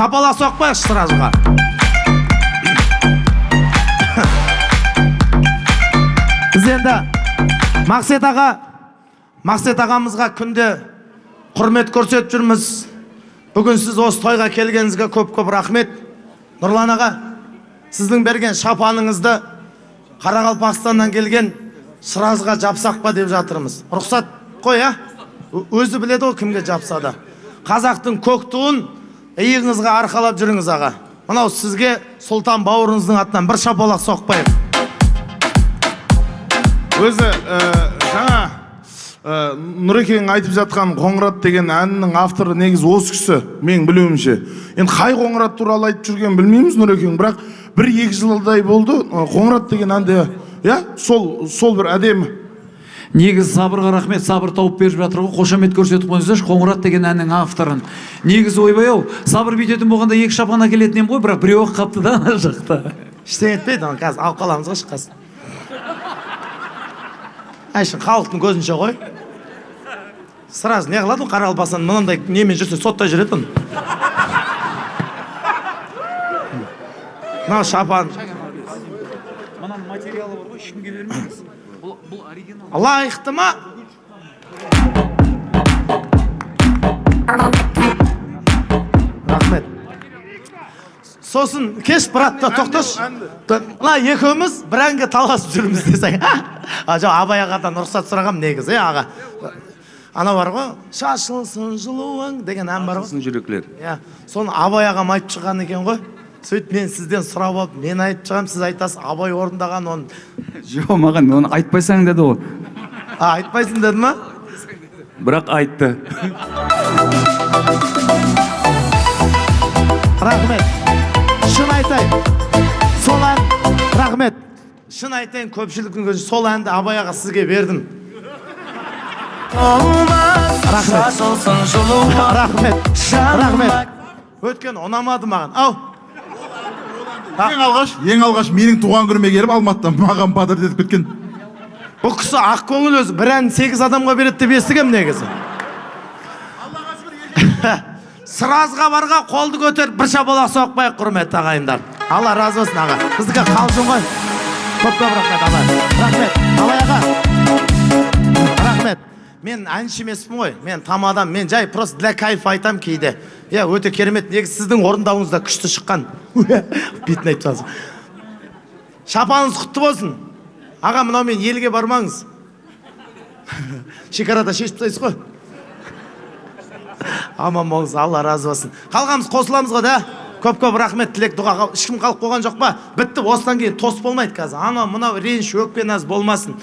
Шапалақ соқпайықшы сразуға. Біз енді Мақсет аға, Мақсет ағамызға күнде құрмет көрсетіп жүрміз. Бүгін сіз осы тойға келгеніңізге көп-көп рахмет. Нұрлан аға, сіздің берген шапаныңызды Қарақалпақстаннан келген Шыразға жапсақ па деп жатырмыз. Рұқсат қой, а? Өзі біледі ғой кімге жапса да. Қазақтың көк туын иығыңызға арқалап жүріңіз, аға. Мынау сізге Сұлтан бауырыңыздың атынан бір шапалақ соқпайық. Өзі жаңа Нұрекең айтып жатқан Қоңырат деген әннің авторы негізі осы кісі, менің білуімше. Енді қай Қоңырат туралы айтып жүргенін білмейміз Нұрекең, бірақ 1-2 жылдай болды, Қоңырат деген әнде, иә, сол бір әдемі. Негізі Сабырға рахмет, Сабыр тауып беріп жатыр ғой, қошемет көрсетіп қойыңыздаршы Қоңырат деген әннің авторын. Негізі ойбай ау, Сабыр бүйтетін болғанда 2 шапан әкелетін едім ғой, бірақ біреу ақ қапты да ана жақта. Ештеңе етпейді, оны қазір алып қаламыз ғой шыққасын. Әшін халықтың көзінше ғой. Сразу не қылады ол Қарақалпақстан мынандай немен жүрсе сотта жүреді оны. Мынау шапан. Мынаның материалы бар ғой, ешкімге бермеңіз. Бұл оригинал. Лайықты ма? Рахмет. Сосын кеш, брат, та тоқташы. Мына екеуміз бір әнге таласып жүрміз десең. А, жоқ, Абай ағадан рұқсат сұрағам негізі, аға. Ана бар ғой, шашылсын жылуың деген ән бар ғой. Шашылсын жүректер. Иә, соны Абай ағам айтып шығған екен ғой. Сөйтіп мен сізден сұрап алып, мен айтып шығамын, сіз айтасыз, Абай орындаған оны. Жоқ, маған оны айтпайсаң деді ғой. А, айтпайсың деді ма? Бірақ айтты. Рахмет. Шын айтайын. Сол ән, рахмет. Шын айтайын, көпшіліктің көзі сол әнді Абай аға сізге бердім. Рахмет. Рахмет. Рахмет. Өткен ұнамады маған. Ау. Ең алғаш менің туған күніме келіп Алматыдан маған подарок етіп кеткен. Бұл кісі ақ көңіл өзі, бір ән 8 адамға береді деп естігем негізі. Сыразға барға қолды көтеріп бір шапалақ соқпайық, құрметті ағайындар. Алла разы болсын, аға. Біздікі қалжың ғой. Көп көп рахмет, Абай. Рахмет, Абай аға. Рахмет. Мен әнші емеспін ғой, мен тамадам, мен жай просто для кайфа айтам кейде. Иә, өте керемет. Негізі сіздің орындауыңыз да күшті шыққан. Бетін айтып жатсың. Шапаныңыз құтты болсын. Аға, мынау мен елге бармаңыз. Шекарада шешіп тастайсыз ғой. Аман болыңыз, Алла разы болсын. Қалғанымыз қосыламыз ғой да. Көп-көп рахмет, тілек дұға. Ешкім қалып қойған жоқ па? Бітті, осыдан кейін тос болмайды қазір. Анау, мынау реніш, өкпе наз болмасын.